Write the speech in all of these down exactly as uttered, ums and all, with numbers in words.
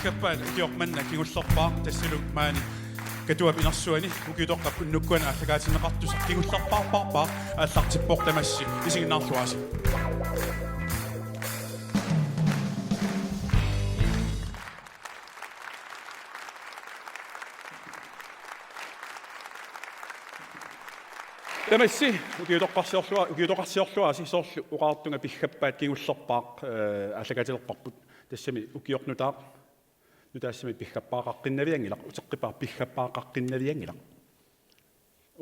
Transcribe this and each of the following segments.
Piffappaat ukioq manna kingullerpaaq tassalu maani Katuap inersuani ukiutoqqap unnukkuani aallakaatinneqartussaq kingullerpaarpaarpaaq aallartippoq tamassi isiginnaarluarisi. Tamassi ukiutoqqarsiorlua-, ukiutoqarsiorluarisi soorlu oqartunga piffappaat kingullerpaaq, eh, aallakaatilerparput. Tassami ukioq nutaaq. Nutaassamik piffappaaqaqqinnavianngilaq, uteqqippaaq piffappaaqaqqinnavianngilaq.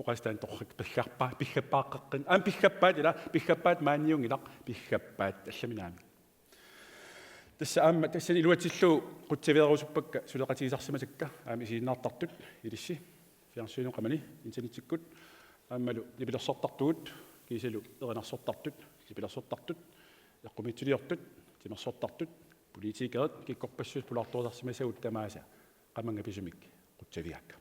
Oqaaseq taanna torrak, piffappa-, piffappaaqaqqin-, aamma piffappaat ila, piffappaat maaniunngilaq, piffappaat allaminngaanniit. Tassa aamma tassani iluatsillugu qutsavigerusuppakka suleqatigisarsimasakka aamma isiginnaartartut ilissi fjernsyni qamani internettikkut aammalu nipilersortartugut kiisalu erinarsortartut, nipilersortartut, eqqumiitsuliortut, timersortartut, politikerit, kikkut passuit pulaartorisarsimasagut tamaasa qamannga pisumik qutsavigaakka.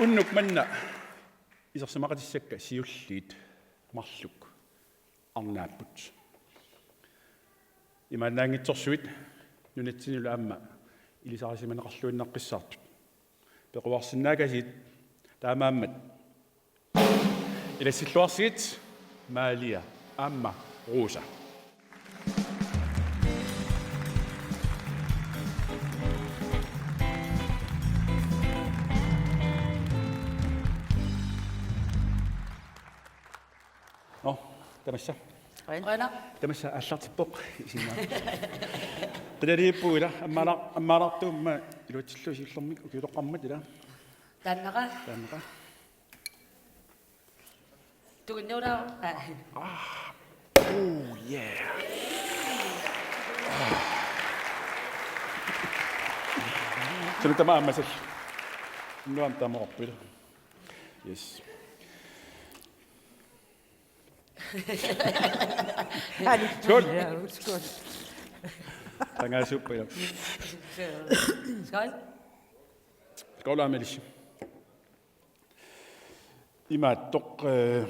Unnuk manna isersimaqatissakka siulliit marluk arnaapput. Imaannaanngitsorsuit nunatsinnilu aamma ilisarisimaneqarluinnaqqissaartut. Pequarsinnaakasiit taamaammat ilassilluarsigit Maalia aamma Rosa. Nå, tamassa. Qujanaq. Tamassa aallartippoq isiginnaarlugu. Qilaliippugut ila, ammaala-, ammaalaartuummat iluatsillugu siullermik ukiutoqqarmat ila. Taannaqa. Taannaqa. Tugunniuna. Ah. Oh, yeah. Ah. Suna tamaat ammasal. Nuam tamoorpil. Yes. Skål. Ja, skål. Tangasuuppa ila. Skål. Skål, Amelis. Imaattoq, eh,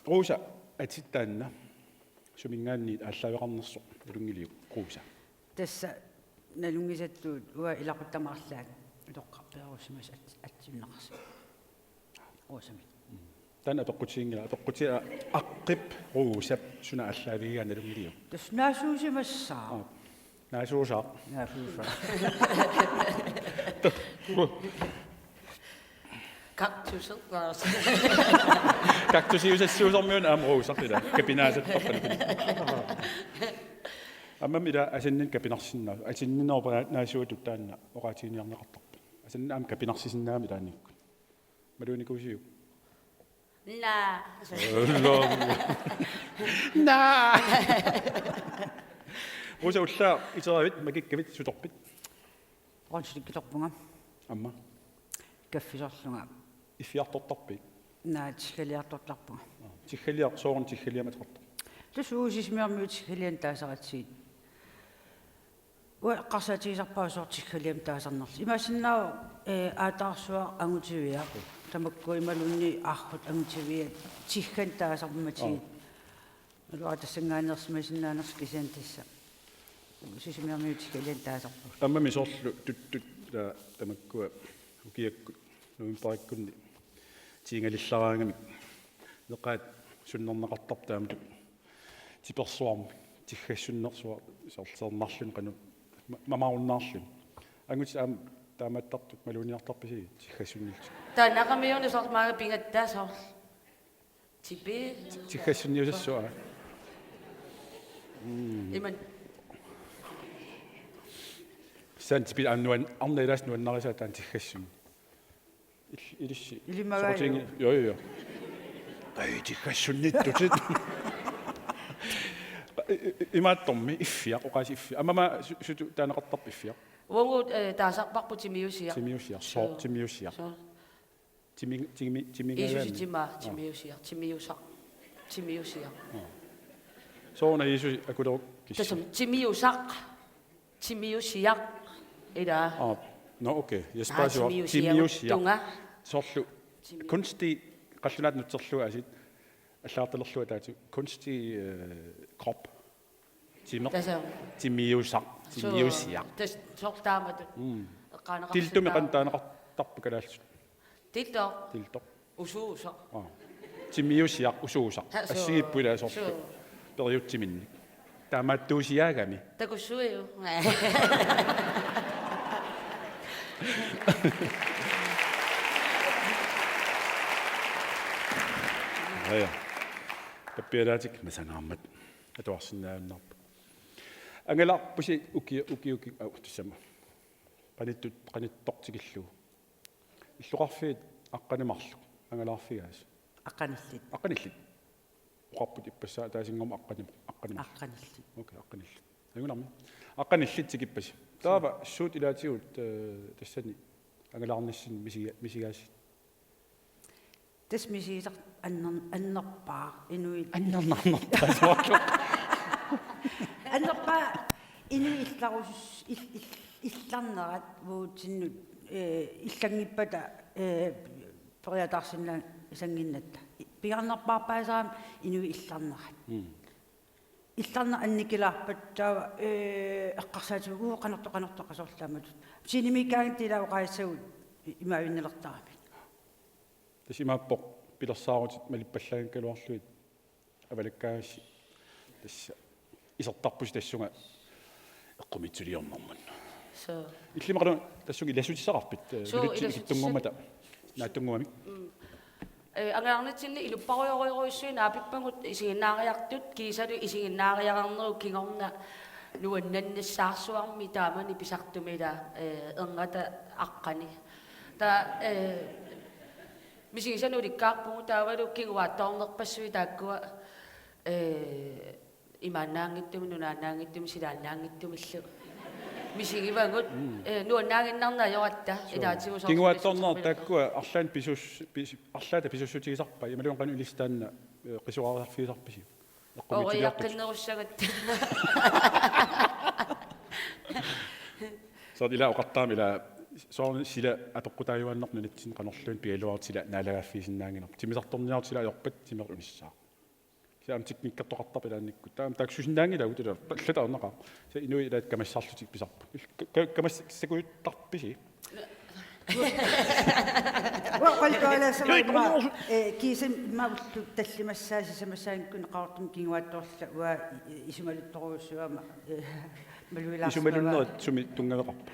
Rosa, atit taanna suminngaanniit aallaaveqarnersoq nalunngiliuk, Rosa? Tassa nalunngisattuut uanga ilaquttama arlaat utoqqarpiarussimasut at-, atsinneqarsimasut. Rosamik. Taanna apeqqutiginngilaq, apeqqutit Aqqip Rosap suna aallaavigigaa nalunngiliuk? Tassa naasuusimassaaq. Aa. Naasuusaaq. Naasuusaaq. Kaktusi. Kaktusiusassuusarmiuna aamma Rosaq ila. Kapinaasartarpani. Aammami ila asanninneq kapinarsinnaa-, asanninneq oqpa-, naasuutut taanna oqaatiginiarneqartarpoq. Asanninneq aamma kapinarsisinnaammat ilaannikkut. Maluunikuusiuk? Naa. Naa. Rosa, ullaaq iteravit, makikkavit, sutorpit? Brunsvikkilerpunga. Aamma? Kaffisorlunga. Iffiartortarpit? Naa, tiggaliartortarpunga. Aa, tiggaliaq, sooruna tiggaliamik ateqartarpa? Tassa uagut Sisimiormiut tiggalianik taasaratsigit. Uanga eqqarsaatigisarpara soorlu tiggaliamik taasarnerlugu. Imaassinnaavoq, eh, aataarsuaq angutiviaq. Tamakku imaluunniit arrut angutiviat tigganik taasarmatigit. Aa. Iluaqutassanngaanneersimasinnaanersoq kisianni tassa. Sisimiormiut tiggalianik taasarpagut. Aammami soorlu tuttut ta-, tamakkua ukiakkut novembarikkunni tiingalillaraangamik. Neqaat sunnerneqartarput taamatut. Tipersuarmi tiggassunnersuaq sorlernaarluni qanoq ma-, mamarunnaarluni. Angutit aamma taamaattartut maluuniartarpisigit tiggassunnillutik? Taannaqamiuna soorlu maanga pigatta soorlu. Tipi. Ti-, tiggassunniusassuaq. Mm. Iman. Saan tipi aamma nuan-, arnaq ilaasa nuannarisaa taanna tiggassunneq. Il-, ilissi. Ilimagaluaq. Soqutiginngilaq. Jo, jo, jo. Ai, tiggassunnittutit. I-, i-, imaattormi iffiaq, oqaasii iffiaq. Aamma su-, sutut taaneqartarpa iffiaq? Uagut, eh, taasarparput timiusiaq. Timiusiaq, sooq. Sooq. Timiusiaq. Sooq. Timi-, timi-, timingagaanni. Jiisusi timaa, aa, timiusiaq, timiusaq, timiusiaq. Aa. Sooruna Jiisusi akuleruk kissi? Tassami, timiusaq. Timiusiaq. Ila. Aa, nå, okay. Jesper, aa, timiusiaq. Timiusiaq. Tunga. Soorlu. Timi-. Kunstig qallunaatut nutserlugu aasiit. Allagartalerlugu ataatsikkut kunstig, øh, krop. Timeq. Tassa. Timiusaq. Suu. Timiusiaq. Tassa soorlu taamatut. Mm. Eqqaaneqarsinnaavoq. Dildumik qanoq taaneqartarpa kalaallisut? Dildo. Dildo. Usuusaq. Aa. Timiusiaq usuusaq. Ha, suu. Assigiipput ilaa soorlu. Suu. Periutsiminnik. Taamaattuusiaagami. Takussuiu. Ja, ja. Pappialaatikka masangaarmat atuarsinnaajunnaarput. Angalaarpusi uki-, uki-, uki-, au, tassami. Qanittut, qanittoq tikillugu. Illoqarfiit aqqaneq-marluk, angalaarfigaasi. Aqqanillit. Aqqanillit. Oqarput ippassaq ataasinngormat aqqaneq-, aqqaneq-marluk. Aqqanillit. Okay, aqqanillit. Angunarmi. Aqqanillit tikippasi. Taava suut ilaatigut, øh, tassani angalaarnissinni misiga-, misigaasi. Tassa misigisaq anner-, annerpaaq inuit. Annernarnerpaaq. Annerpaaq inuit illarusus-, il-, il-, illarnerat uagutsinnut, øh, illanngippata, øh, periataarsinnaannginnatta. Pingaarnerpaarpaasarami inuit illarnerat. Mm. Illarneq annikilaarpat taava, øh, eqqarsaatigalugu uu qanortoq qanortoq qasorlaamatut. Scenemiikkaangatta ilaa oqaasissagutta imaavinnalertaramik. Tassa imaappoq pilersaarutit malippallaanngikkaluarlugit avalakkaasi tassa isertarpusi tassunga eqqumiitsuliornermut. Suu. Illimmi qanoq tassunga ilassutissaqarpit, øh, suu, nunatsinni ilassutissat-, ikittunnguummata naatsunnguamik. Mm. Øh, angalaarnitsinni ilupparujorujorujussuit naapippagut isiginnaariartut kiisalu isiginnaariarnerup kingorna nuannannissaarsuarmi taamani pisartumik ilaa, øh, erngata aqqani. Taava, øh, misigisanik ulikkaarpugut taavalu kinguaattoornerpassuit taakkua, øh, imaannaanngitsumik, nunaannaanngitsumik, silaannaanngitsumillu misigivagut, mm, øh, nuannaaginnarneq ajoratta. Suu. Ilaatigut soorlu kinguaattoornerat taakkua arlaannik pisus-, pis-, arlaata pisuussutigisarpai, imaluunniit qanoq ilissi taanna, øh, qisuariarfigisarpisi? Eqqumiitsuliortut. Oriaqqinnerussagat. Soorlu ilaa oqartarami ilaa soorlu sila apeqqutaajuaannarpoq nunatsinni qanorluunniit pigaluartut sila naalagaaffigisinnaanngilarput. Timmisartorniartut sila ajorpat timeq unissaaq. Kisianni aamma teknikkertoqartarpoq ilaannikkut. Taava taakku susinnaanngilagut ilaa, allatut ajornaqaaq. Kisianni inuit ilaat kamassarlutik pisarput. Il-, ka-, ka-, kamassakujuttarpisi? Uanga oqaluttuarilaassammat, ee, kiisami immaqa ullut tallimassaat sisamassaanngikkunik Qaqortumi kinguaattoorlunga uanga i-, isumaluttorujussuugama, ee, malugilaarsimavara. Isumalunnerit sumi tunngaveqarpa?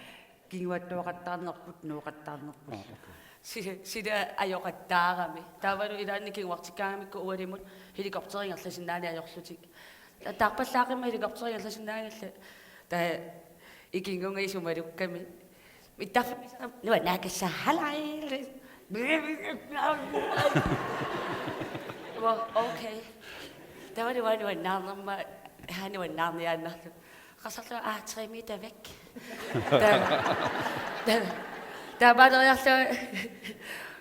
Kinguaattooqattaarnerput, nooqattaarnerput. Aa, okay. Si-, sila ajoqattaarami. Taavalu ilaanni kinguartikkaangamikku ualimut helikopteri ingerlasinnaaneq ajorlutik. Ta-, taarpallaaqimmat helikopteri ingerlasinnaanngillat. Taava ikinngunnga isumalukkami. Mittarfimmi nuannaakassaa halai. Uanga, okay. Taava nuannaarnerma, haa nuannaarniaannarlugu. Qasarlu, ah, tre meter væk. Taava, taava, taava, taava,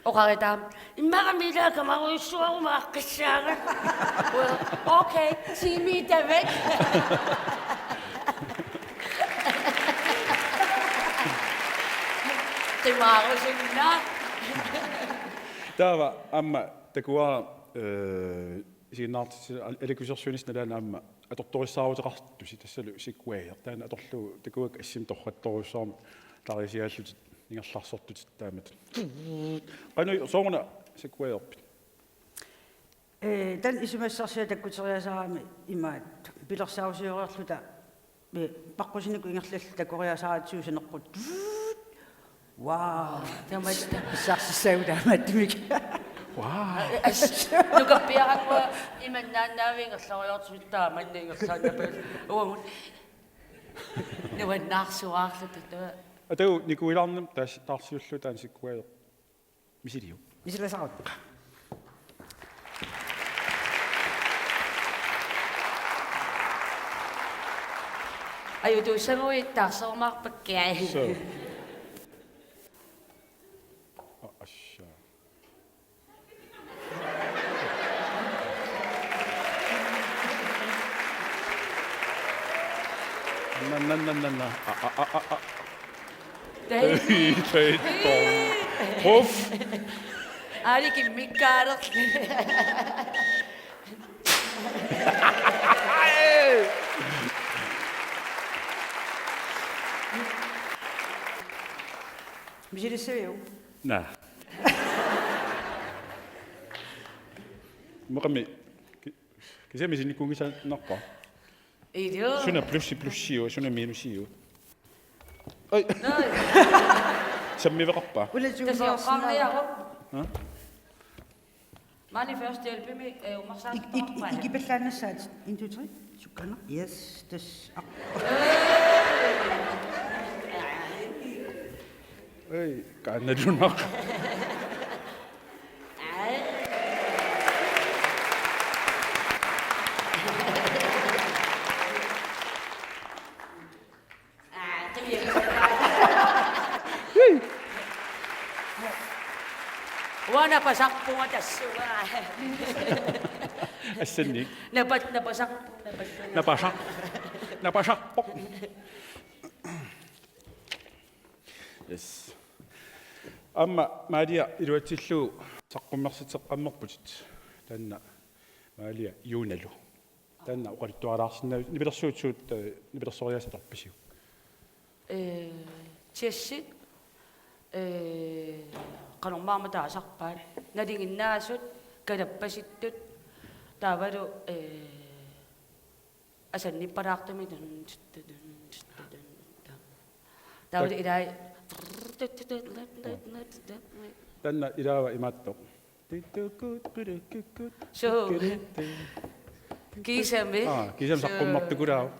oqaritaam. Immaqa milaakka marujussuaruma aaqqissaanga. Well, okay, ti meter væk. Qimarusunna. Taava aamma takuara, øh, isiginnaartitsi-, al-, alakkusersuinissat nalaani aamma atortorissaaruteqartusi tassalu Segway. Taanna atorlugu takuakka assimik torrattorujussuarmik taarisiaallutit ingerlarsortutit taamatut. Qanoq sooruna Segwayerpit? Ee, taanna isumassarsiaq takkuteriasaarami imaattoq. Pilersaarusioriarluta, ee, paqqusineq ingerlalluta takoriasaarutsigit saneqqut. Wow. Tamat-, pissaarsissaagut taamaattumik. Wow. As-, nukappiarannguaq imannaannaavik ingerlariartussat taamanna ingerlaannarput. Uagut. Nuannaarsuaarluta taava. Atagu nikuilaarnam taas-, taarsiullugu taanna Segwayer. Misiliu. Misilasarut. Ajutuussaguit taarserumaarpakka. So. A-, asja. Na, na, na, na, na. A, a, a, a, a. Tei. Tei, tei, tong. Puff. Aali kimmikkaalerli. Misilissaviuk? Naa. Mukami. Ki-, kisianni misinnikuunngisaannarpara. Iluu. Suna plussi plussiu, suna minusiu. Oj. Naa. Sammiveqarpa? Ulla Tsuugaarsinaa. Tassa oqqaarniaruk. Ha? Maani førstehjælpimi, øh, umarsaat Ik-, ik-, toqqaarpaa. Ikipallaannassaat. En, to, tre. Sukkaannaq. Yes, tassa. Oj, kaannalunaq. Uanga napasarpunga tassunga. Assannik. Napat-, napasarpunga, napasarpunga. Napasaq-, napasarpoq. Yes. Aamma Maria iluatsillugu saqqummersitseqqammerputit. Taanna Maria Junalu. Taanna oqaluttualaarsinnaavutit nipilersuut suut, eh, nipilersoriaaseq atorpisiuk? Eh, jazzit, eh, qanormaarma taasarpaat. Nalinginnaasut, kalappasittut, taavalu, eh, asannippalaartumik tun, tun, tun, tun, tun, tun. Taavalu ilai. Taanna ilaava imaattoq. Tittukut, purukkukut, suu. Tukkuruttut. Kiisami. Aa, kiisami. Suu. Saqqummertukulaavoq.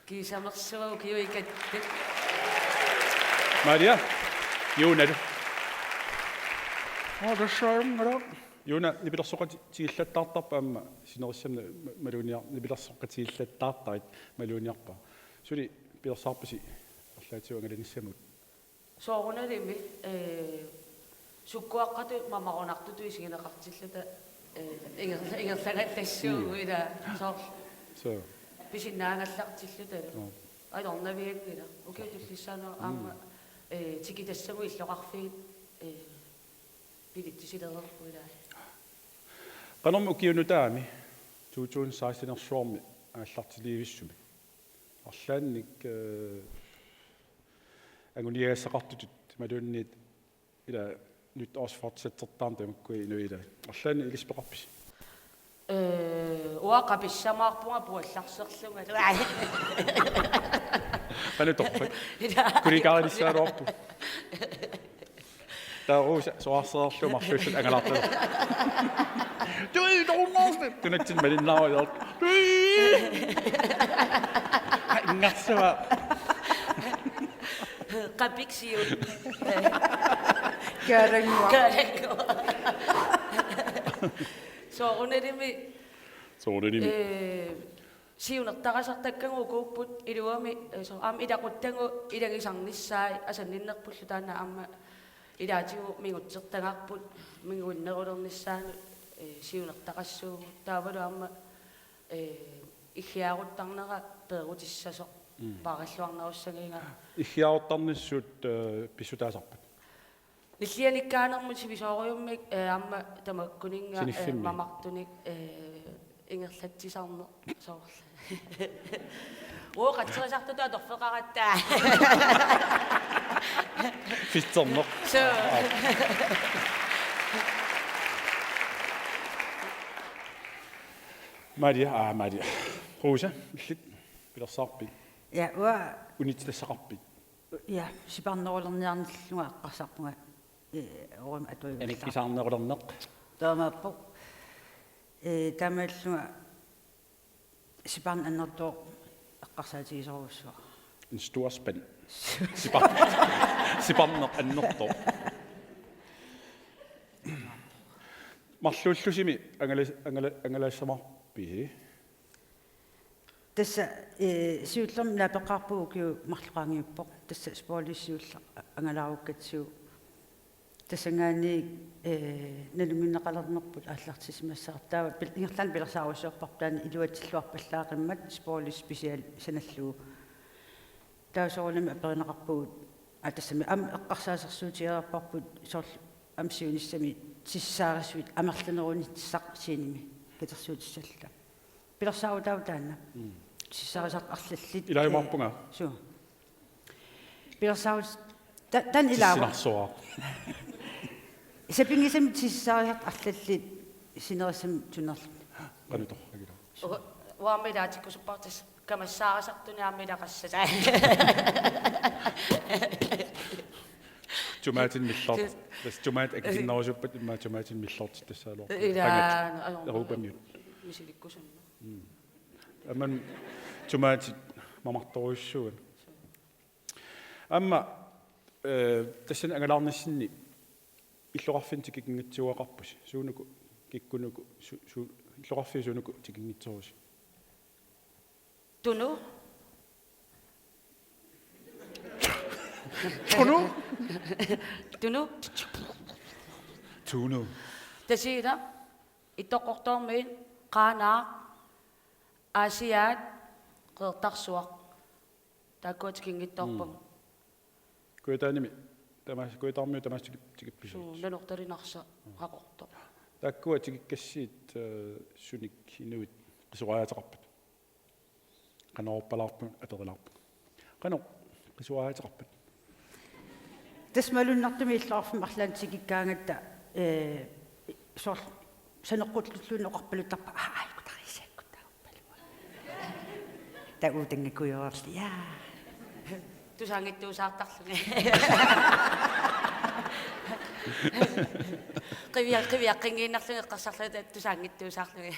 Kiisamersuaq ukiut ikattut. Maria, Junalu. Aa, tassaanngala. Juna, nipilersoqatigillattaartarpa aamma sinerissami ma-, maluginiar-, nipilersoqatigillattaartarit maluginiarpara. Suli pilersaarpisi arlaatigut angalanissamut? Soorunalimi, eh, sukkuaqqatut mamarunartutut isigineqartilluta, eh, inger-, ingerlagallassuugut. Mm. Ila soorlu. Suu. Pisinnaagallartilluta. Joo. Ajornavianngilaq. Ukiut tullissaanut aamma, mm, eh, tikitassamut illoqarfiit, eh, bilitsisilereerput ilaa. Qanormi ukiup nutaami to tusind seksten-ersuarmi aallartilivissumik? Arlaannik, eh, anguniagassaqartutut imaluunniit ila nytårsfortsættertarneq tamakkua inuit ilaat. Arlaannik ilissi peqarpisi? Eh, uanga qapissamaarpunga puallarserlunga. Qanoq torrak? Ila. Kulikaarilissagaluarpoq. Taava Rosa soraarsereerlugu marluulluta angalaartalerpoq. Tui, torunnaarsi! Tunatsinni malinnaarujussuaq. Tui! Aa, ingarsua. Qapik siu. Kaalannguaq. Kaalannguaq. Soorunalimi. Soorunalimi. Eh, siunertarasartakkagut ukuupput iluamik, eh, so-, aamma ilaquttagut ilagisarnissaat asanninnerpullu taanna aamma ilaatigut mingutsertagarput minguinnerulernissaanut, eh, siunertaqassuugut taavalu aamma, eh, iggiaruttarnera peerutissasoq. Mm. Paaralluarnerussagiga. Iggiaruttarnissut, eh, pissutaasarpat? Nillianikkaanermut sivisoorujummik, eh, aamma tamakkuninnga, eh, siniffimmi mamartunik, eh, ingerlatsisarneq soorlu. Uu, qatserisartutut atorfeqaratta. Fitserneq. Suu. Maria, aa, Maria. Rosa, illit pilersaarpit? Ja, uanga. Unittitassaqarpit? Ja, siparnerulerniarnillunga eqqarsarpunga, eh, uuma atuivilersaarpunga. Anikkisaarnerulerneq. Taamaappoq. Eh, taamaallunga siparneq annertooq eqqarsaatigisorujussuaq. En stor spand. Sipar-, siparneq annertooq. Marluullusimi angala-, angala-, angalaassamaarpisi? Tassa, eh, siullermik naapeqqaarpugut ukiut marluk qaangiuppoq. Tassa Sprogelis siulleq angalaarukkatsigit. Tassanngaanniit, eh, nalunnginneqalernerput aallartissimassavarput. Taava pil-, ingerlaannaq pilersaarujussuarparput taanna iluatsilluarpallaaqimmat Sprogelis special sanallugu. Taava soorunami aperineqarpugut, aa, tassami aamma eqqarsaasersuutigereerparput soorlu aamma siunissami tissaarisuit amerlanerunissaq scenemi katersuutissalluta. Pilersaarutaavoq taanna. Tisissarisartut arlallit. Ilaajumaarpunga. Suu. Pilersaarut-, ta-, taanna ilaavoq. Tissinarsuaq. Sapinngisamik tisissarisartut arlallit sinerissami tunerluni. Qanoq tor-, agila. Uanga, uanga aamma ilaatikkusupparput tassa kamassaarisartuni aamma ilaqassasai. Tomatit millortut. Tassa tomatit akikinnerusuppat immaqa tomatit millortut tassaaluarput. Ilaa, qangat. Ajornaq. Europamiut. Misilikkusunneq. Mm. Aamma tomatit mamartorujussuugamik. Aamma, eh, tassani angalaarnissinni illoqarfinni tikinngitsuugaqarpusi. Suunuku, kikkunuku, su-, su-, illoqarfiit suunuku tikinngitsoorisi? Tunu. Tunu? Tunu. Tunu. Tasiilaq, Ittoqqortoormiit, Qaanaaq, Aasiaat, Qeqertarsuaq. Taakkua tikinngitsoorpagut. Mm. Kujataanimi, tamas-, Kujataarmiut tamaasa tikip-, tikippisigit. Suu, Nanortalinarsa, Qaqortoq. Taakkua tikikkassigit, eh, sunik inuit qisuariaateqarpat? Qanoq orpalaarpugut, aperilaarpugut. Qanoq qisuariaateqarpat? Tassa malunnartumik illoqarfimmi arlaannik tikikkaangatta, eh, soorlu saneqqullulluunniit oqarpaluttarpaa, aa, aa, ikutariisiakkut taava. Taava uutanngakujoorli, jaa. Tusaanngitsuusaartarluni. Qivia-, qiviaqqinngikkallarluni eqqarsarlunga taava tusaanngitsuusaarluni.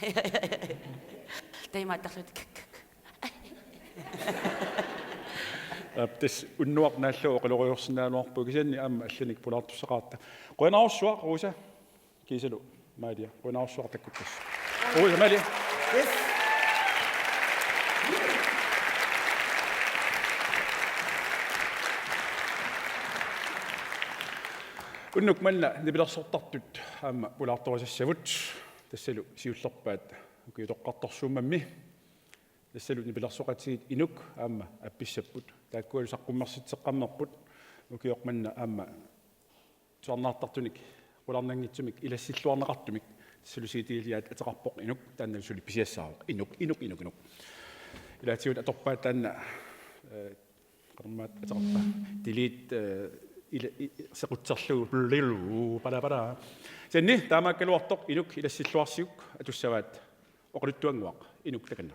Taimaattarlutik. Aap, tassa unnuaq naallugu oqalorujoorsinnaagaluarpugut kisianni aamma allanik pulaartussaqaratta. Qujanarsuaq, Rosa. Kiisalu Malia, qujanarsuaq takkukkassasi. Qujanaq, Malia. Yes. Unnuk manna nipilersortartut aamma pulaartorisassavut. Tassalu siullerpaat ukiutoqqartorsuummammi. Tassalu nipilersoqatigiit Inuk aamma appissapput. Taakkualu saqqummersitseqqammerput. Ukioq manna aamma tusarnaartartunik, qularnanngitsumik, ilassilluarneqartumik, tassalu C D-liaat ateqarpoq Inuk, taannalu suli pisiassaavoq. Inuk, Inuk, Inuk, Inuk. Ilaatigut atorpaat taanna, eh, qanormaat ateqarpa. Delete, eh, ila-, i-, i-, sequtserlugu, lilu, pala, pala. Kisianni, taamaakkaluartoq Inuk ilassilluarsiuk atussavaat. Oqaluttuannguaq, Inuk takanna.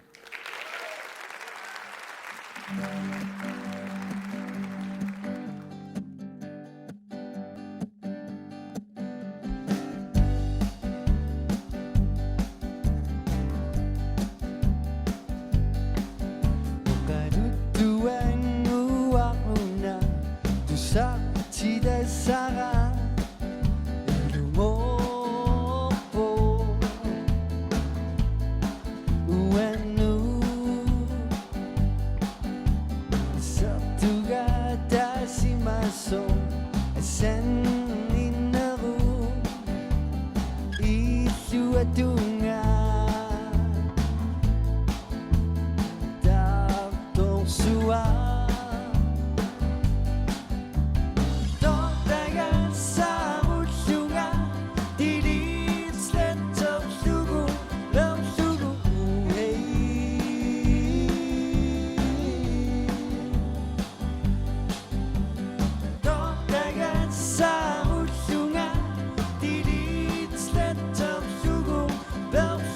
Oqaluttuannguaq una tusartitassara. Ilumoorpoq uannut isertugaataasimasoq asanninnerup illuatungaa. Taartorsuaq. Tortagassaarullunga, delete sletterlugu, peerlugu, hej. Tortagassaarullunga, delete sletterlugu, peerlugu.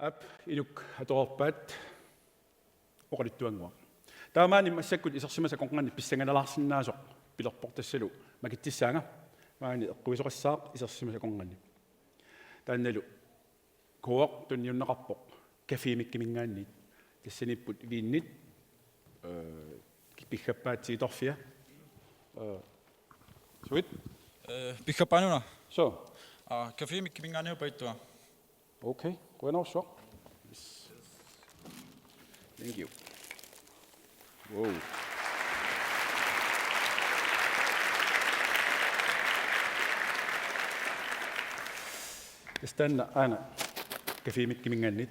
Aap, iluk atoreerpaat oqaluttuannguaq. Taamaani massakkut isersimasat akornanni pissanganalaarsinnaasoq pilerpoq, tassalu makitsissaanga maani eqquisoqassaaq isersimasat akornanni. Taannalu Coop tunniunneqarpoq Café Mickeyminngaanniit. Tassaniipput viinit, øh, piggappaat tiitorfia. Øh, suit? Øh, piggappaanuna? Så. Aa, Café Mickeyminngaanniit paittua. Okay, qujanarsuaq. Yes. Thank you. Wow. Tassa taanna aana Café Mickeyminngaanniit.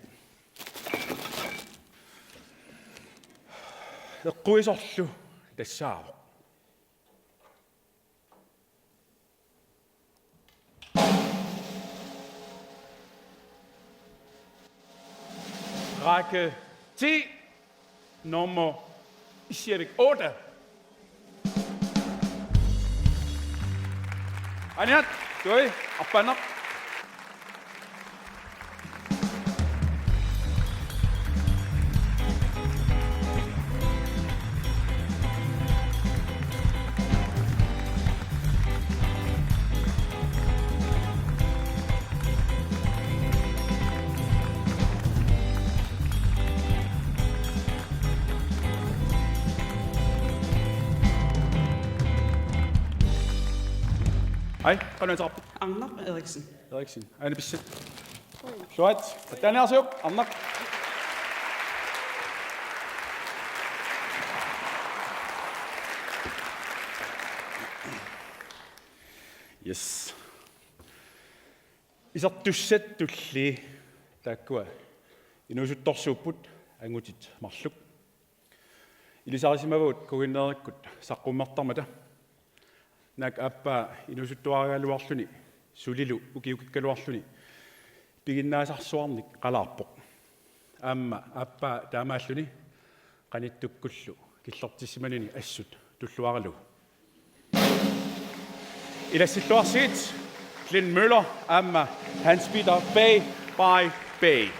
Eqquisorlu tassaavoq. Række ti, nummer, issiavik otte. Aniat, tui, arpaannaq. Hej, qanoq ateqarpit? Arnaq Eriksen. Eriksen. Aana pissat. Illuat. Taaniarsiuk, Arnaq. Yes. Isertussat tullii taakkua inuusuttorsuupput angutit marluk. Ilisarisimavagut kuginneerikkut saqqummertarmata. Naak aappaa inuusuttuaraluarluni sulilu ukiukikkaluarluni piginnaasarsuarnik qalaarpoq. Aamma aappaa taamaalluni qanittukkullu killortissimanini assut tulluaralugu. Ilassilluarsigit Glenn Møller aamma Hans Peter Bay, Bay, Bay.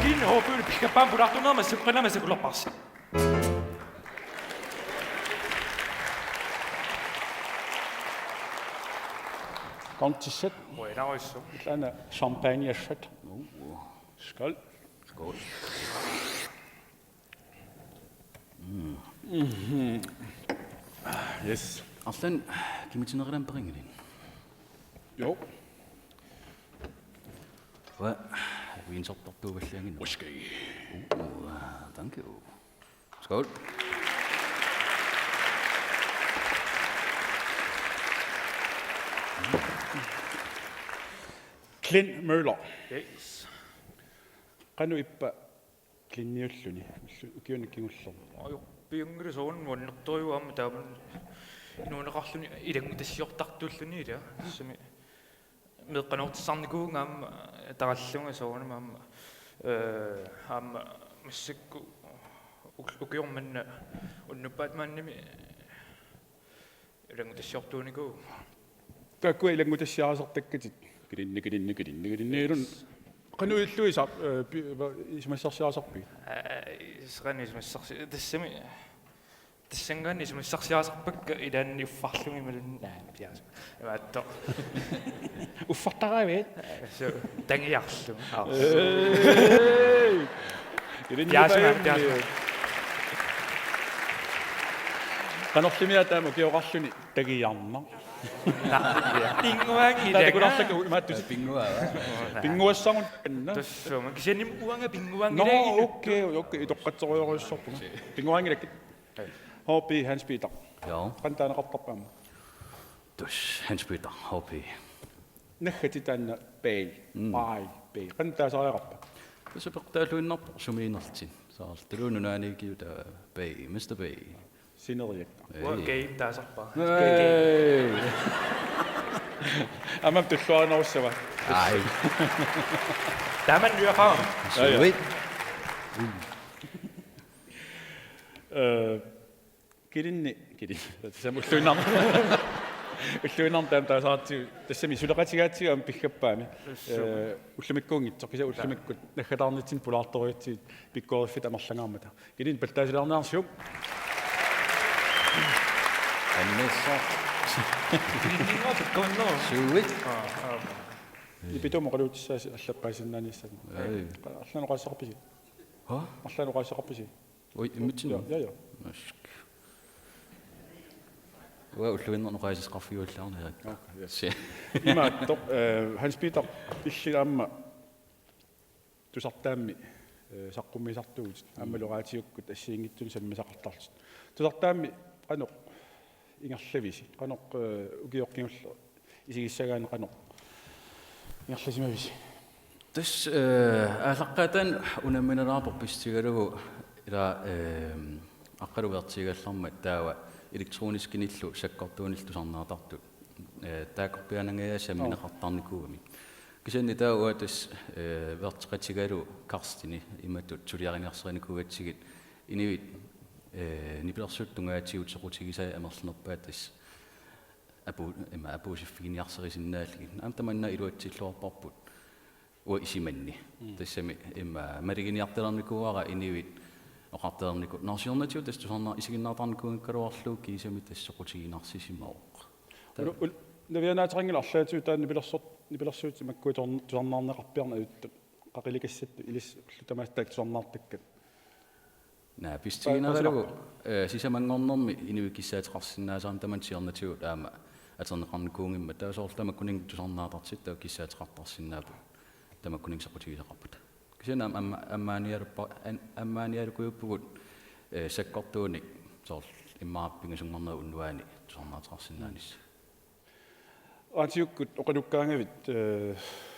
Glenn H P-lu piggappaamik pulaartunerma suqqinama sakulerparsi. Kontisset. Qujanarsuaq. Aana champagne shot. Skål. Skål. Mhm. Yes. Arlaannik kimitinerilaapput, illit? Jo. Ua, vinsortartuuvallaanngilaq. Whisky. Uh, thank you. Skål. Glenn Møller. Yes. Qanoq ippa Glenniulluni, ullu-, ukiuni kingullerni? Ajorpiunngilaq, soorunami annertoorujussuuvoq aamma taama inuuneqarluni ilanngutassiortartuulluni, ilaa. Tassami meeqqanoortissarnikuuvunga aamma tarallunga soorunami aamma, ee, aamma massakkut uk-, ukioq manna unnuppat maannamut ilanngutassiortuunikuuvoq. Taakkua ilanngutassiarisartakkatit. Kilinni, kilinni, kilinni, kilinni. Ilun. Qanoq illuisa, ee, pi-, va-, isumassarsiarisarpigit? Ee, qanoq isumassarsi-, tassami, tassanngaanniit isumassarsiarisarpakka ilaanni uffarlugit imaluunniit, naa, piaas. Imaattoq. Uffartaraavit? Ee, suu, tagiarlugu. Aa. Ee. Kilinni, kilinni. Piaasuma, piaasuma. Qanorlimi taama ukioqarluni tagiarnaq. Pinnguaanngilanga. Takularlakka imaattusi. Pinnguaa. Pinnguassagun anna. Tassuma. Kisianni uanga pinnguaanngilanga. Nå, okay, okay. Itoqqatsorujussuarpunga. Pinnguaanngilakkit. H P Hans Peter. Joo. Qanoq taaneqartarpa aamma? Tassa Hans Peter, H P. Naggatit taanna Bay. Mm. Bay, Bay. Qanoq taasariaqarpa? Tassa peqqutaalluinnarpoq sumiinnerlutit. Soorlu Tuluit Nunaanniikkiuta Bay, mister Bay. Sineriak. Ei. Uanga Gay taasarpara. Ei. Aamma tulluarinerussava. Ai. Tamanna nyafaa. Sweet. Ee, kilinni, kilinni. Samulluinnarma. Ulluinnarni taama taasaratsigu, tassami suleqatigaatsigu aamma piggappaami. Tassa. Ee, ullumikkuunngitsoq, kisianni ullumikkut naggataarnitsinni pulaartorujussuit pikkoriffiit amerlangaarmata. Kiliinik pallaasulaarniarsiuk. Anneersoq. Ilinninnguaq pikkorinneruvoq. Suuit. Aa, aap. Nipituumik oqaluutissaasi allappaasinnaanissaat. Ei. Arlaannik oqaaseqarpisi? Hva? Arlaannik oqaaseqarpisi? Ui, immitsinnut? Ja, ja, ja. Nask. Uanga ulluinnarni oqaaseqarfigiuallaarniarit. Okay, yes. Si. Imaattoq, eh, Hans Peter, illit aamma tusartaammi, eh, saqqummiisartuuvutit, aammalu raatiukkut assigiinngitsunik sammisaqartarlutit. Tusartaammi qanoq ingerlavisi? Qanoq, eh, ukioq kingulleq isigissagaanni qanoq ingerlasimavisi? Tassa, eh, aallaqqaataani unamminalaarpoq pissutigalugu ila, eh, Aqqalu uertiigallarmat taava elektroniskinillu sakkortuunillu tusarnaartartut, eh, taakkorpiaanangajaasa sammineqartarnikuugamik. Kisianni taava uanga tassa, eh, vertiqatigalugu Karsteni imatut suliariniarsarinikuugatsigit inuit, eh, nipilersuuttut tungaatigut soqutigisai amerlanerpaat tassa apu-, ima apuussiffiginiarsarisinnaallugit. Aamma tamanna iluatsilluarparput. Uanga isumanni. Mm. Tassami ima maluginiartalernikuuara inuit oqartalerniku-, nå, siornatigut tassa tusarnaa-, isiginnaartarnikuugakkaluarlugu kiisami tassa soqutiginarsisimavoq. Ta- Ulu-, ul-, navianaateqanngilaq arlaatigut taanna nipilersor-, nipilersuutit makkua tor-, tusarnaarneqarpiarneq ajuttut. Qaqilikassat ilissi ullut tamaasa taakku tusarnaartakkat. Naa, pissutiginaralugu, eh, sisamanngornermi inuit kissaateqarsinnaasarami tamanna siornatigut aamma atorneqarnikuunngimmat. Taava soorlu tamakkuninnga tusarnaartartut taava kissaateqartarsinnaapput. Tamakkuninnga soqutigisaqarput. Kisianni aamma amma-, ammaanialuppa-, an-, ammaanialukujuppugut, eh, sakkortuunik soorlu immaqa pingasunngornerup unnuaani tusarnaarteqarsinnaanissaa. Raatiukkut oqalukkaangavit, eh,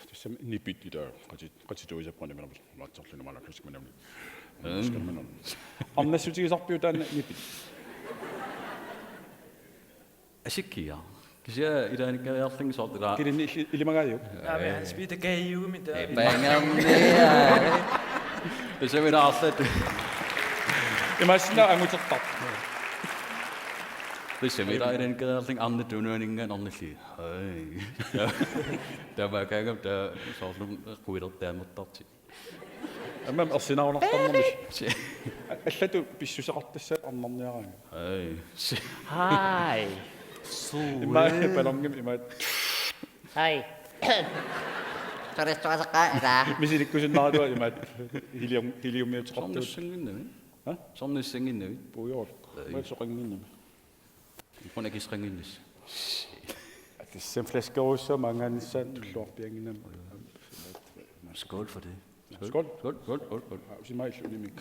tassami nipit ila qati-, qatituisappoq nimalermat laatsorluni maanna klassimanami. Mm. Skal man on. Arnassutigisarpiuk taanna nipit? Asikkiaq. Kisianni ilaannikkariarlunga soorlu ila. Kilinni illi-, ilimagaajuk? Aamma Hans Peter Kaajuumi taava. Epangamnia. Tassami ila arlaat. Imaassinnaavoq angutertarpoq. Tassami ila ilaannikkariarlunga arnat tunuaninngaanniit arnallit. Ai. Taamaakkaangama taava soorlu quilertaamertartut. Aamma ersinarunartarnermi. Si. Allatut pissuseqartassaat arnarniaraangat. Ai. Si. Hai. Suu. Immaqa ballonimi imaat. Hai. Toristorasaqaa ila. Misilikkusunnaartua imaat. Helium, heliumiuteqartuut. Sornissanginnami. Ha? Sornissanginnami. Puioruk. Ai. Imaat soqannginnami. Ippuna kisqanginnis. Tassami flaskerujussuaq maanngaannissaa tulluarpiannginnami. Skål for det. Skål. Skål, skål, skål, skål. Aa, usimaillu unimik.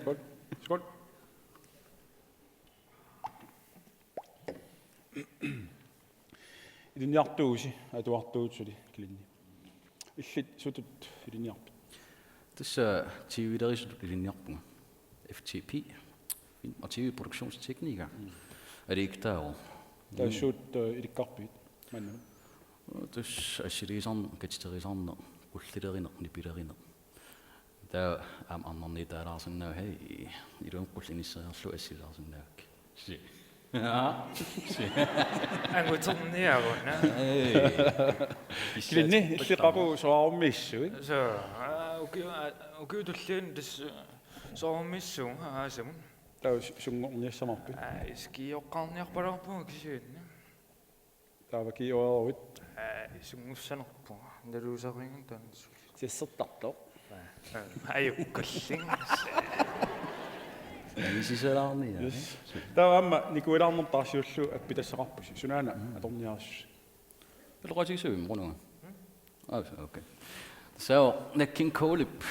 Skål. Skål. Ilinniartuusi, atuartuusi suli kilinni. Illit sutut ilinniarpit? Tassa T V-lerisutut ilinniarpunga. F T P, film og T V-produktionstekniker. Mm. Aliikkattaarpoq. Taava suut, eh, ilikkarpigit? Maanna. Tassa assiliisarneq, katiterisarneq, qullilerineq, nipilerineq. Taava aamma arnarniitaalaarsinnaavara, hej, iluamik qullinissereerlu assililaarsinnaavakkit. Si. Si. Anguterniaruna. Ei. Kilinni, illit qaqugu soraarummi issuit? Soo, aa, ukiu-, aa, ukiut tulliani tassa soraarummi issuunga aasamut. Taava su-, sunngorniassamarpit? Aa, iskioqqaarniarpalaarpunga kisianni. Taava kioruit? Aa, isunngussanerpunga. Naluusarinnginnami taanna. Sissertartoq. Aa, ajukkallin. Nagisisalaarnia, yes. Eh? Taava aamma nikuilaarnermut taarsiullugu appitassaqarpusi. Sunaana atorniarsiuk? Peloqatigisavimmi qununga? Aa, okay. So, Nat King Colep,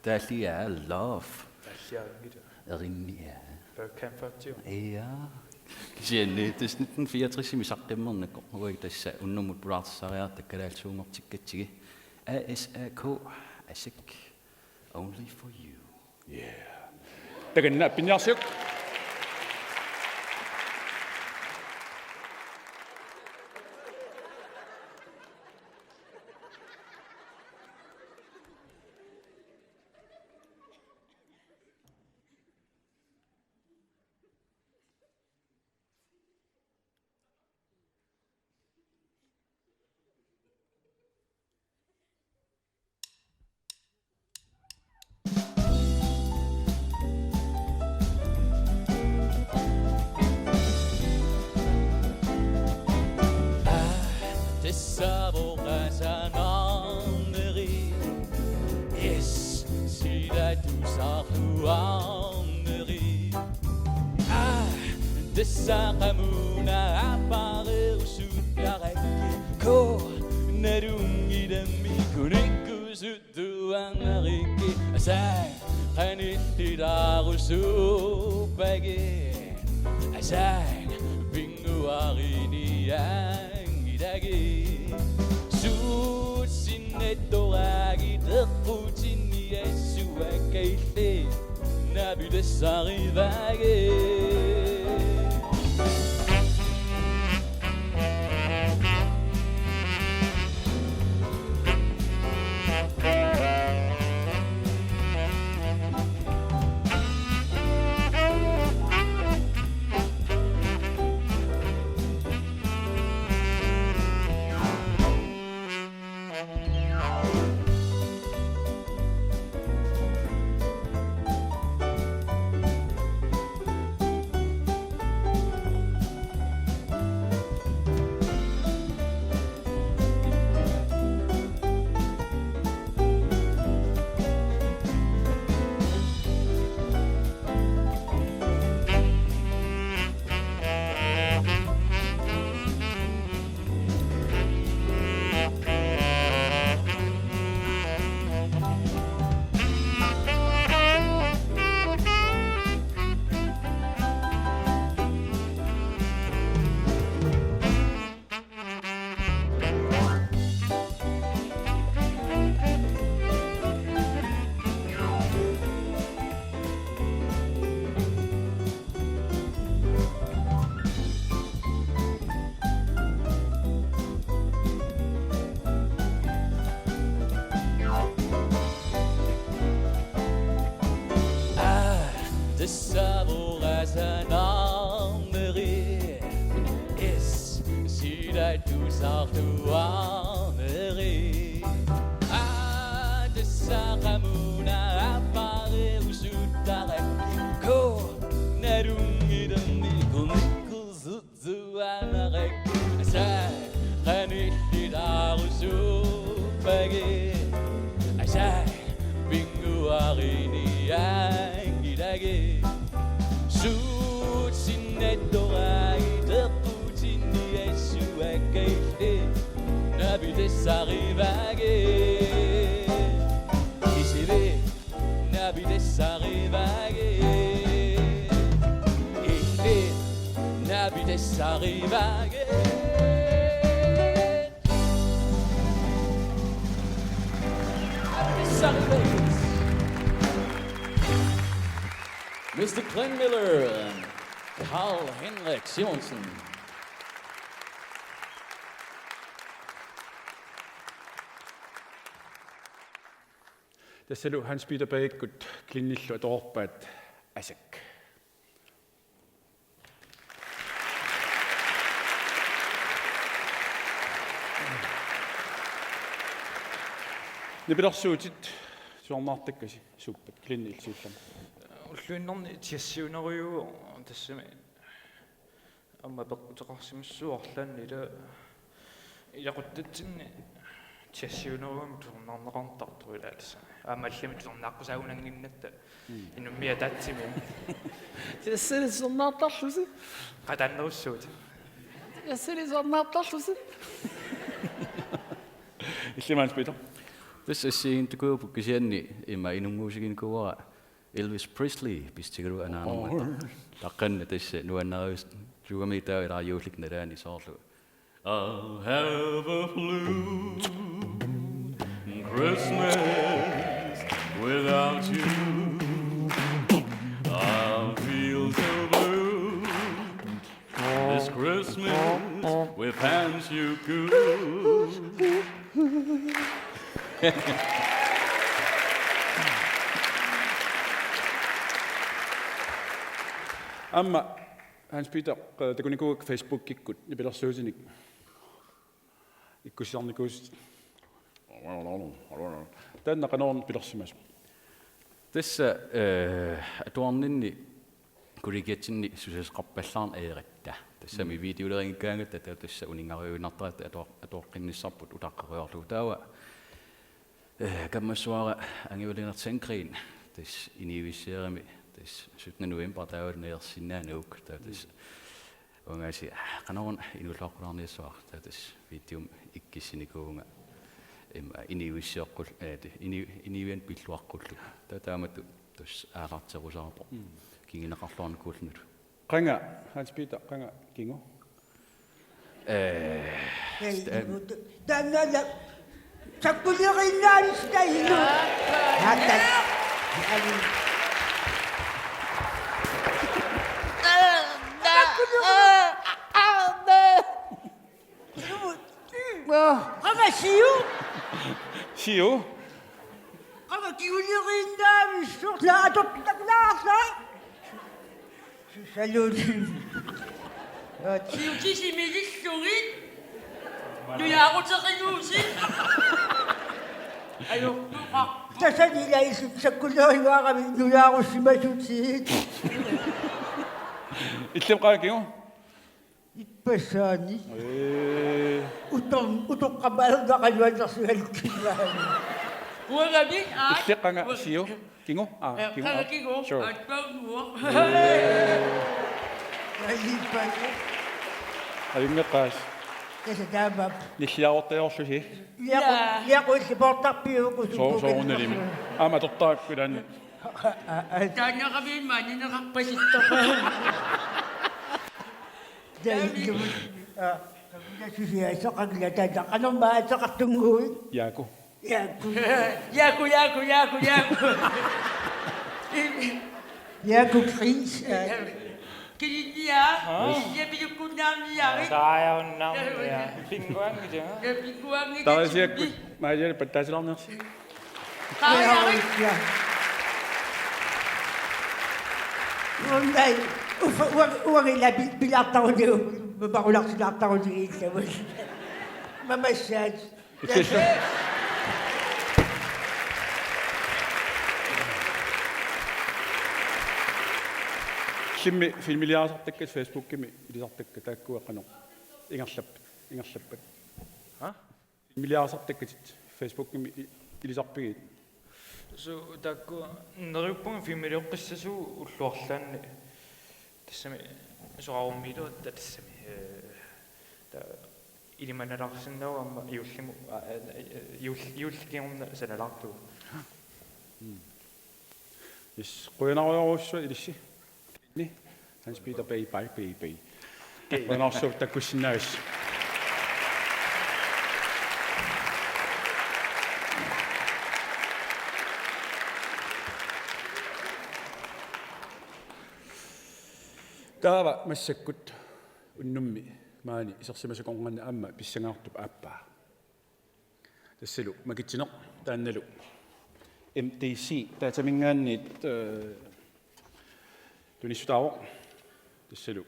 Dahlia Love. Dahlia, ikke? Erinnia. Black Panther, jo. Ja. Kisianni, tassa nitten fireogtresimi saqqummernikku, uagut tassa unnummut pulaartissariaqartut kalaallisuunngortikkatsigu. A S A K, ASIK, Only for You. Yeah. Takanna, pinniarsiuk. Savoqasanarneri. Yes, silatusarluarneri. Ah, tassa qamuuna aappariusuttarakkit. Ko, nalunngilammik kunikkusuttuarnerikkit. Asaak qanillilaarusuppagit. Asaak pinnguarinianngilagit. Suut sinnattoraagit eqqutinniassuakka, illit naapitassarivaagit. Ah, tassa savoqasanarneri. Yes, silatusarluarneri. Ah, tassa qamuuna aappariusuttarakkit. Ko, nalunngilammik kunikkusuttuarnerikkit. Asaak qanillilaarusuppagit. Asaak pinnguarinianngilagit. Suut sinnattoraagit eqqutinniassuakka, illit naapitassarivaagit. Isivit naapitassarivaagit. Illit naapitassarivaagit. Naapitassarivaagit. Mister Glenn Miller and Carl Henrik Simonsen. Tassalu Hans Peter Bergikkut Glennillu atoreerpaat Asak. Nipilersuutit, tusarnaartakkasi suuppat, Glenn illit siullermik. Ulluinnarni jazziunerujuuvoq tassami. Aamma peqquteqarsimassuarlaanni ila ilaquttatsinni jazziunerujuugami tusarnaarneqartartoq ilaallusi. Aamma allamik tusarnaaqqusaagunannginnatta. Mm. Inummik ataatsimi. Jazzili tusarnaartarlusi. Qataannerussuutit. Jazzili tusarnaartarlusi. Illimmi Hans Peter. Tassa assigiinngitsukuupput kisianni ima inunnguusiginikuuara Elvis Presley pissutigalugu anaanama. Oh. Taqqanna tassa nuannarius-, suugami taava ilaa juullik nalaani soorlu. I'll have a blue Christmas without you. I'll feel so blue this Christmas with Hans you could. Aamma Hans Peter, eh, takunikuuakka Facebookikkut nipilersuutinik ikkussisarnikuusutit. Taanna qanoq pilersimasoq? Tassa, eh, atuarninni kollegiatsinni susassaqarpallaarneq ajoratta. Tassami videoleriinngikkaangatta taava tassa uninngaruinnartaratta atuar-, atuaqqinnissarput utaqqerujoorlugu. Taava, eh, kammassuara Angiulinat Sandgreen, tassa inuuissiarami, tassa syttende november taavalu najersinnaanaguk, taava tassa uangaasi, ah, qanoruna inuulluaqqulaarniassuara, taava tassa videomi ikkissinikuuvunga, em, inuuissiaqqul-, eh, ti-, inu-, inuuianik pilluaqqullugu. Taava taamatut tassa aallarterusaarpoq. Mm. Kinguneqarluarnikuullunilu. Qanga, Hans Peter, qanga kingu? Eh, sta-, Taannaana sakkuleriinnaavista inu. Aattat. Qanga siu. Siu. Qanga kinguleriinnaavissuk, laa, atortut takulaarlaa. Saluut. Siutissimilillugit. Nujaaruteqiguusi. Ajortuqa. Tassani ila isut sakkuleriuarami nujaarussimasutit. Illimmi qanga kingu? Ippassaani. Ee. Utor-, utoqqamaalunaqaluarnersugalukkivaani. Uangami, aa. Illit qanga siu? Kingu? Aa, ee, kingu, qanga aa. Kingu. Sure. Aatsaannguaq. Ee. Ajunngikkaas. Tassa taamaappoq. Nilliarortajoorlusi. Liaqu-, jaa. Liaquilli poortarpiuk. Soo-, soorunalimi. Aamma atortarakku ilaanni. Aa, aa, aa. Taannaqami maanineqarpasittoq. Taanna. Aa, susia soqanngilaq taanna. Qanormaa ateqartunnguit? Jaaku. Jaaku. Jaaku, Jaaku, Jaaku, Jaaku. Jaaku Friis, aa. Kilinnia, aa. Kilinnia piukkunnaarniarit. Saajunnaarnia. Pinguanngitsunga. Pinguanngitsunga. Taasiakkut, Maajali pattaasilaarnersi. Qaujari. Ja. Uanngai, uffa, uang-, uangila pi-, pilaartaruniuk, maparularsilaartaruniuk illavut. Mamassaat. Illimmi filmiliarisartakkat Facebookimi ilisartakkat taakkua qanoq ingerlap-, ingerlappat? Ha? Filmiliarisartakkatit Facebookimi i-, ilisarpigit? Su taakku neriuppunga filmilioqqissasugut ullut arlaanni tassami soraarummiiluatta tassami, ee, ta-, ilimanalaarsinnaavoq aamma juullimut, aa, ee, juul-, juulli kingorna sanalaartugut. Mm. Yes, qujanarujussuaq ilissi. Ni, Hans Peter, bye, bye, bye, bye. Qujanarsuaq takkussinnaagassi. Taava massakkut unnummi maani isersimasoqarnani aamma pissanganartup aappaa. Tassalu makitsineq taannalu M D C dataminngaanniit, eh, tunissutaavoq. Tassalu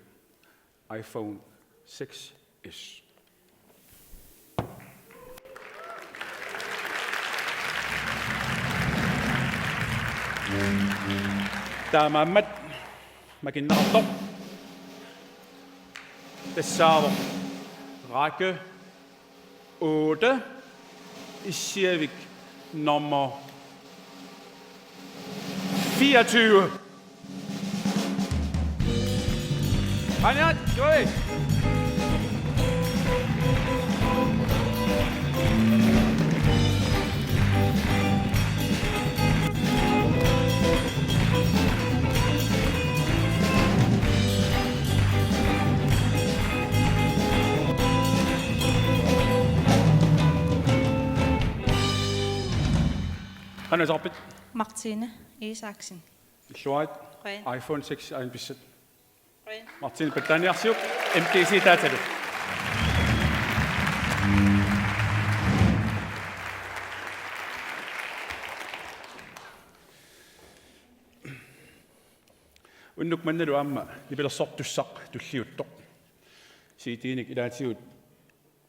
iPhone six S. Taamaammat makinneqartoq tassaavoq række otte, issiavik nummer fireogtyve. Anja, Joy. Qanoq iserpit? Martine Isaksen. Illuarit. Qujan. iPhone six aana pissat. Qujan. Martine Pattaaniarsiuk, M D C datalu. Unnuk mannalu aamma nipilersortussaq tulliuttoq. C D-nik ilaatigut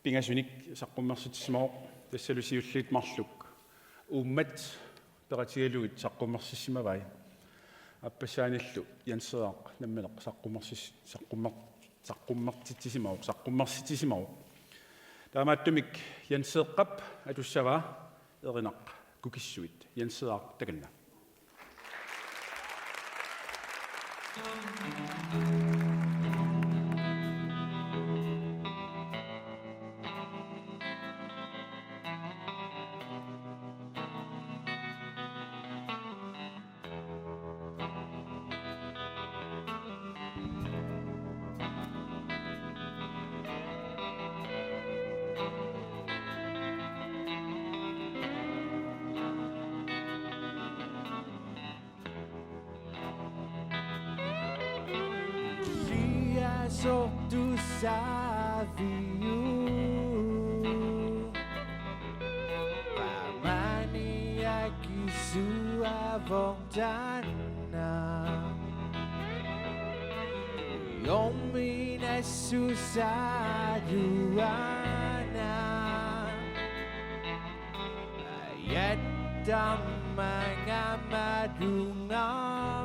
pingasunik saqqummersitsissimavoq, tassalu siulliit marluk uummat peqatigalugit saqqummersissimavai. Aappassaanillu Jens Frederik nammineq saqqummersis-, saqqummer-, saqqummertitsisimavoq, saqqummersitsisimavoq. Taamaattumik Jenseeqqap atussavaa Erinaq Kukissuit. Jenseeq, takanna. Siasortussaviuk qamani akisuavoq taanna. Ujommik nassusaluana. Ajattarmanga malungaaraq.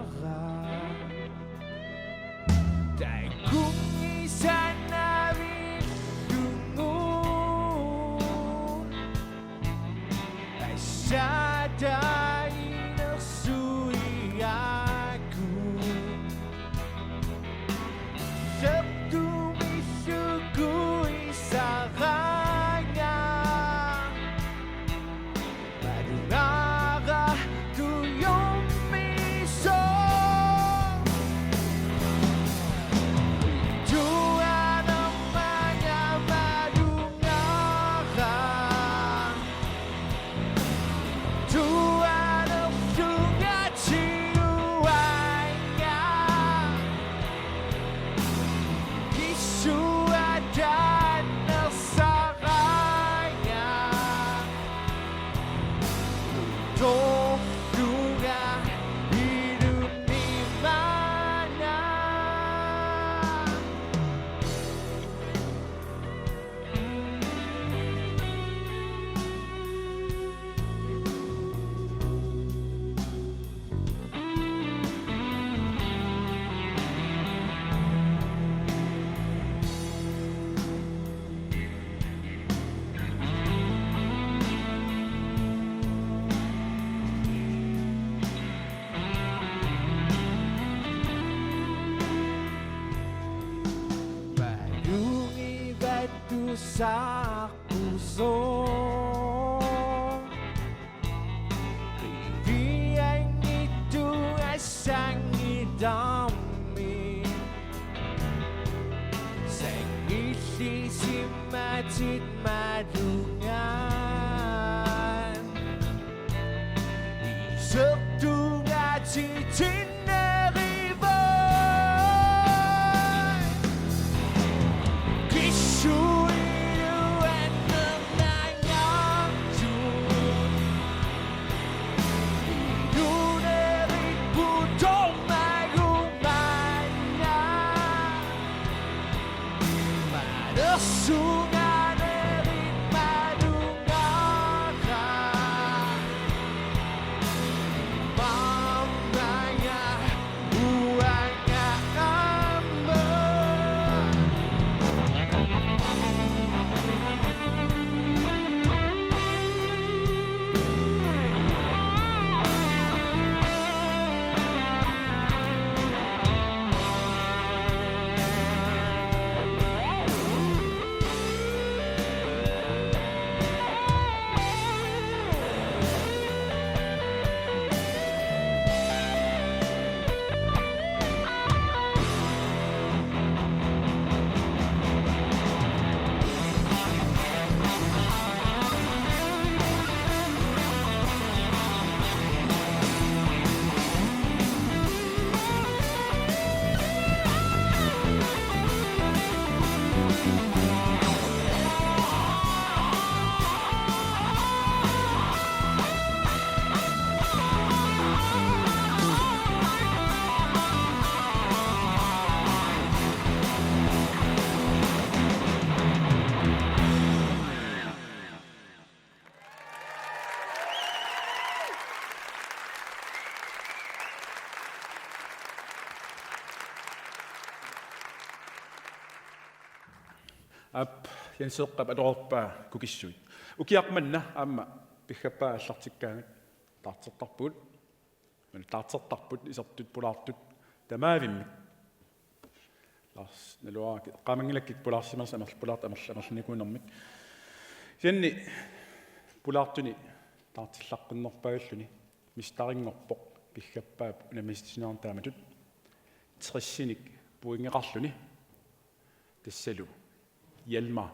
Takunngisannavinngugut. Assataginersuiaku. Sertumissukuisaranga. Malungaaraq tujummiisoq. Tuanermanga malungaaraq. Tuanerlunga tiguanga. Kissuataannersaranga. Torlunga ilunni maanna. Malungivattusaaqqusoq. Qivianngittunga sanngitarmi. Sanngillisimatit malungaat. Isertungaatitsinnerivoq. Kissuiluannernangaartut. Ilunerit putormagumaanna. Malersunganerit malungaaraq. Mammanga uanga aamma. Aap, Jenseeqqap atoreerpaa kukissuit. Ukiaq manna aamma piggappaa aallartikkaangat taartertarpugut. Maanna taartertarput isertut pulaartut tamaavimmik. Lars, naluara eqqaamanngilakkit pulaarsimanersoq amerl-, pulaartut amerl-, amerlinnikuunermik. Kisianni pulaartuni taartillaqqinnerpaalluni mesteringorpoq piggappaa unammisitsiniarneq taamatut. Tresinik pointeqarluni. Tassalu Hjalmar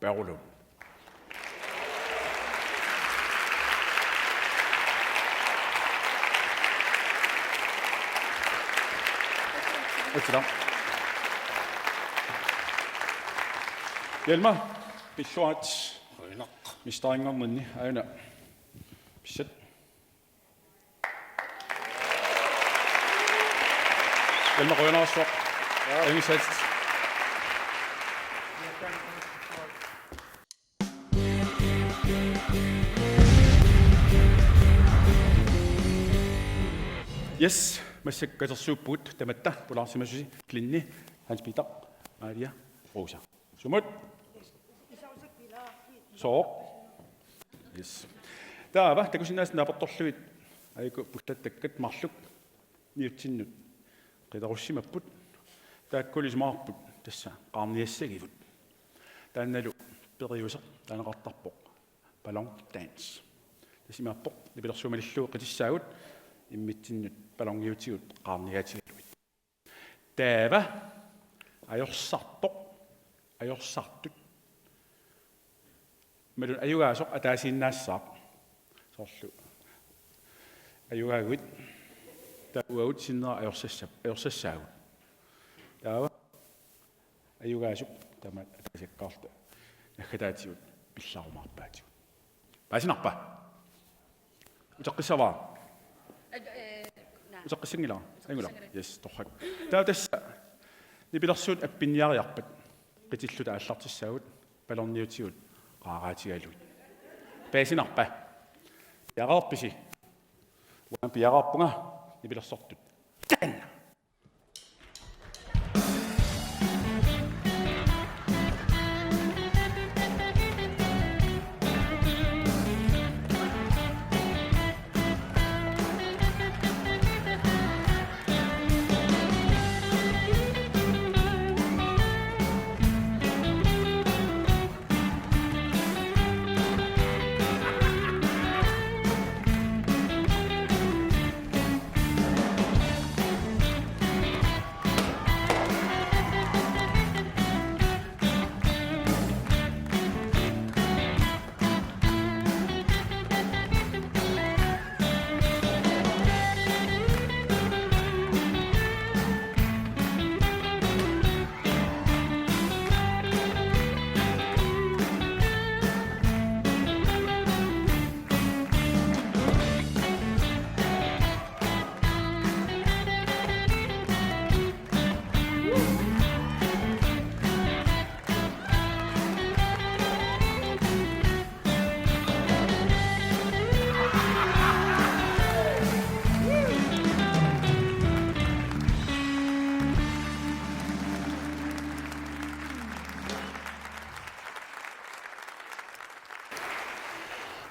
Berglund. Atsila. Hjalmar, pilluarit. Qujanaq. Mesteringorninni, aajuna. Pissat. Hjalmar, qujanarsuaq. Ja. Ingasatit. Yes, massakkut katersuuppugut tamatta pulaarsimasusi Klinni, Hans Peter, Maria, Rosa. Sumut? Sooq. Yes. Taava takusinnaasat naapertorlugit aajuku pullattakkat marluk niutsinnut qilerussimapput. Taakkulu isumaqarput tassa qaarniassagivut. Taannalu periuseq taaneqartarpoq ballon dance. Tassa imaappoq nipilersuut malillugu qitissaagut immitsinnut balloniutigut qaarniaatigalugit. Taava ajorsartoq, ajorsartut. Imaluunniit ajugaasoq ataasiinnaassaaq. Soorlu ajugaaguit taava uagut sinnera ajorsassa-, ajorsassaagut. Taava ajugaasup tamaat ataasiakkaarluta naggataatigut pillarumaarpaatigut. Paasinarpa? Uteqqissavara? Ad-, eh, naa. Uteqqissanngilara? Angula. Uteqqissanngilara. Yes, torrak. Taava tassa nipilersuut appinniariarpat qitilluta aallartissaagut balloniutigut qaaraatigalugit. Paasinarpa? Piareerpisi? Uanga piareerpunga nipilersortut. Taanna.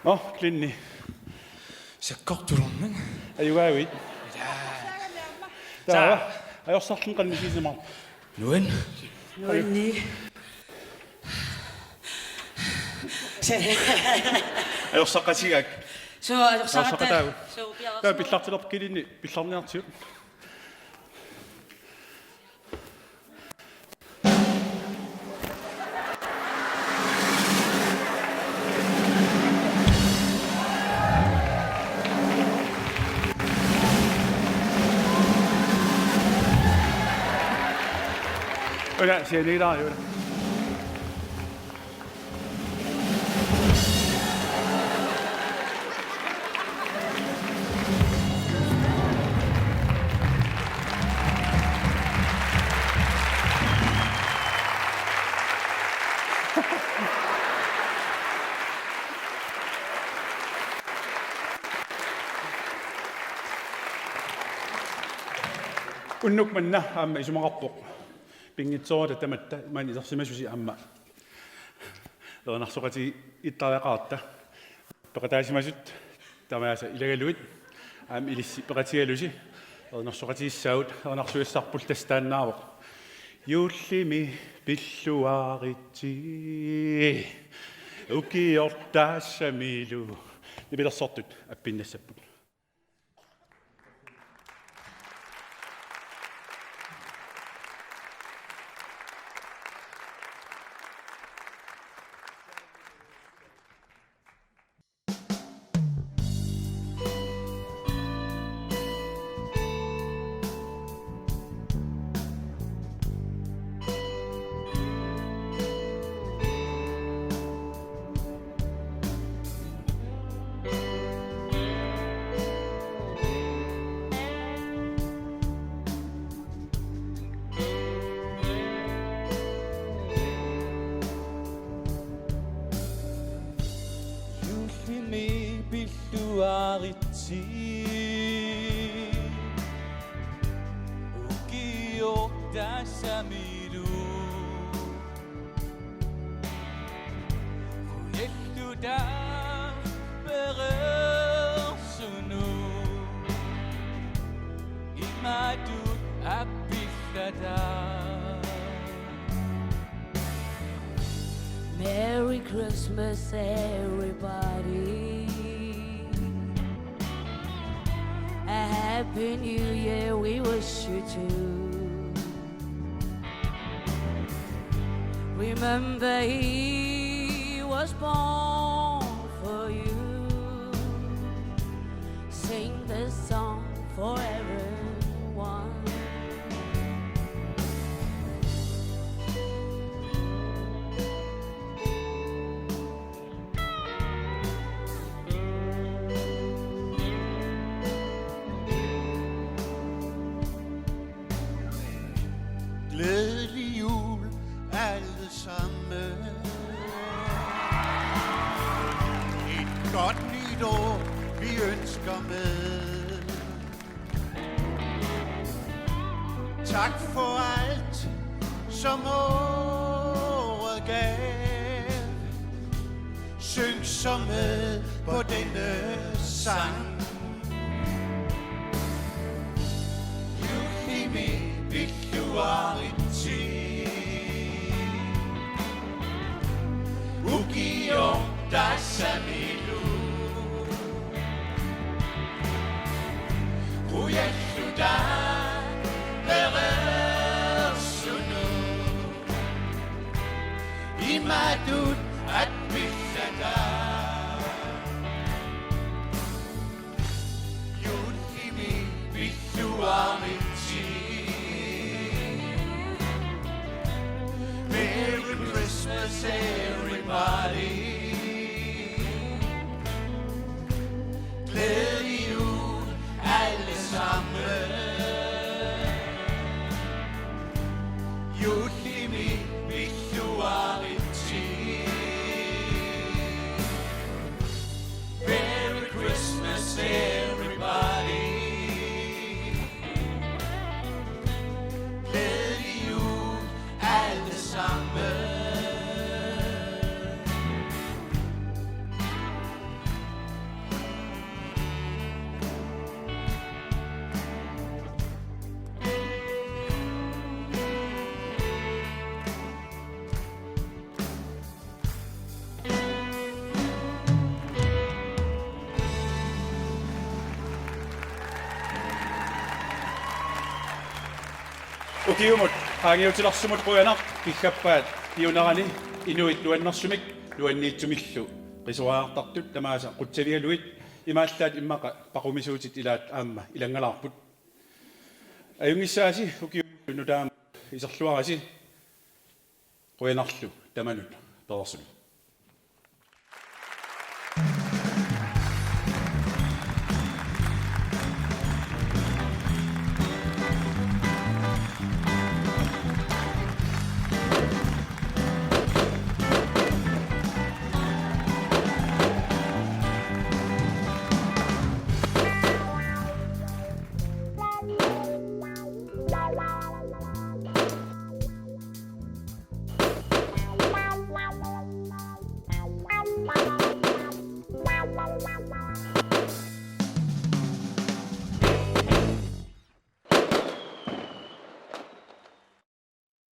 Nå, Klinni. Sakkortulormat. Ajugaaguit. Ilaa. Taava. Saa. Ajorsarluni qanoq misigisimava? Nuann. Nuanni. Se. Ajorsaqqatigaak. Suu, ajorsaqata-, ajorsaqataagut. Suu, piareersimava? Taava pillartilerput Klinni pillarniartigut. Una, sianiilaariuna. Unnuk manna aamma isumaqarpoq. Pinngitsoorata tamatta maani isersimasusi aamma Erinarsoqatigiittariaqaratta. Peqataasimasut tamaasa ilagalugit aamma ilissi peqatigalusi erinarsoqatigiissaagut. Erinarsugassarpullu tassa taannaavoq: Juullimi pilluaritsi ukiortassamilu. Nipilersortut appinnassapput. Juullimi pilluaritsi ukiortassamilu. Qujalluta pereersunut imatut appillata. Merry Christmas, everybody. A Happy New Year, we wish you too. Remember, he was born for you. Sing this song for everyone. Glædelig jul alle sammen. Et godt nytår, vi ønsker med. Tak for alt, som året gav. Syng så med på denne sang. Juullimi pilluaritsi ukiortassamilu. Qujalluta pereersunut imatut appillata. Juullimi pilluaritsi. Merry Christmas, everybody. Glædelig jul alle sammen. Juullimi pilluaritsi. Merry Christmas, everybody. Glædelig jul alle sammen. Ukiumut qaangiutilersumut qujanaq. Kiggappaat piunerani inuit nuannersumik nuanniitsumillu qisuariartartut tamaasa qutsavigalugit, imaallaat immaqa paqumisuutit ilaat aamma ilanngalaarput. Ajunngissaasi ukiut nutaamut iserluarisi. Qujanarlu tamanut pereersunut.